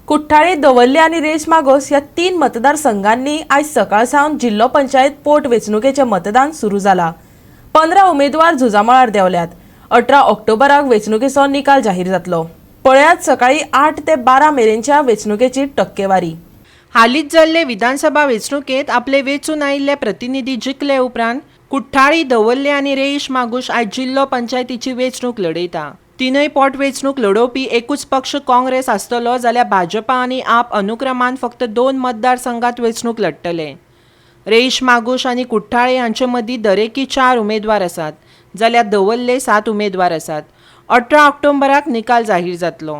कुठ्ठाळे, दवर्ले आनी रेईश मागोस ह्या 3 मतदारसंघांनी आयज सकाळ सावन जिल्लो पंचायत पोट वेंचणुकेचें मतदान सुरू जाला. 15 उमेदवार झुजामळार देंवल्यात. 18 ऑक्टोबराक वेंचणुकेचो निकाल जाहीर जातलो. पळयात सकाळी 8 ते 12 मेरेनच्या वेंचणुकेची टक्केवारी. हालींच जाल्ले विधानसभा वेंचणुकेंत आपले वेंचून आयिल्ले प्रतिनिधी जिखले उपरांत कुठ्ठाळी, दवर्ले आनी रेईश मागूश आयज जिल्लो पंचायतीची वेंचणूक लढयता. तिनूय पोट वेंचणूक लढोवपी एकूच पक्ष काँग्रेस आसतलो जाल्यार भाजपा आनी आप अनुक्रमान फक्त 2 मतदारसंघात वेंचणूक लढटले. रेईश मागूश आनी कुठ्ठाळे हांचे मदीं दरेकी 4 उमेदवार आसात जाल्यार दवर्ले 7 उमेदवार आसात. 18 ऑक्टोबराक निकाल जाहीर जातलो.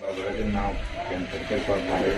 बाबराचें नांव कॅन्सल करपाक जाय.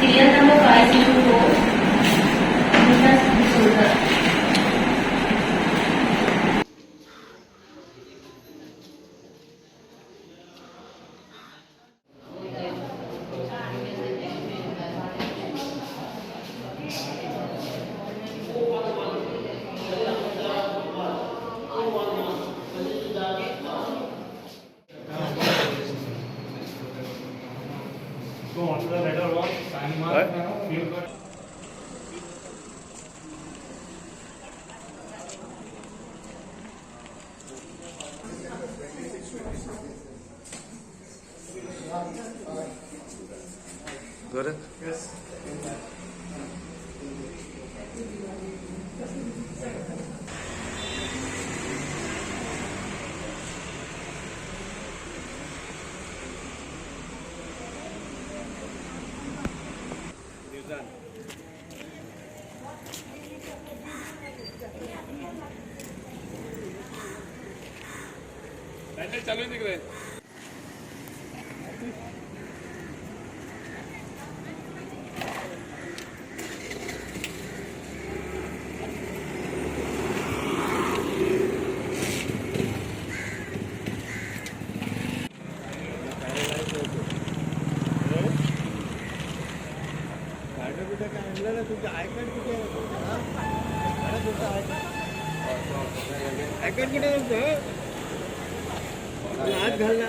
Serial number 504, Anita D'Souza. Go on to the letter one, sign one, fill card. Got it? Yes. चालू आहे तिकडे. तुमचें I card कितें तुमचें I card कितें तुमचें हात घालना.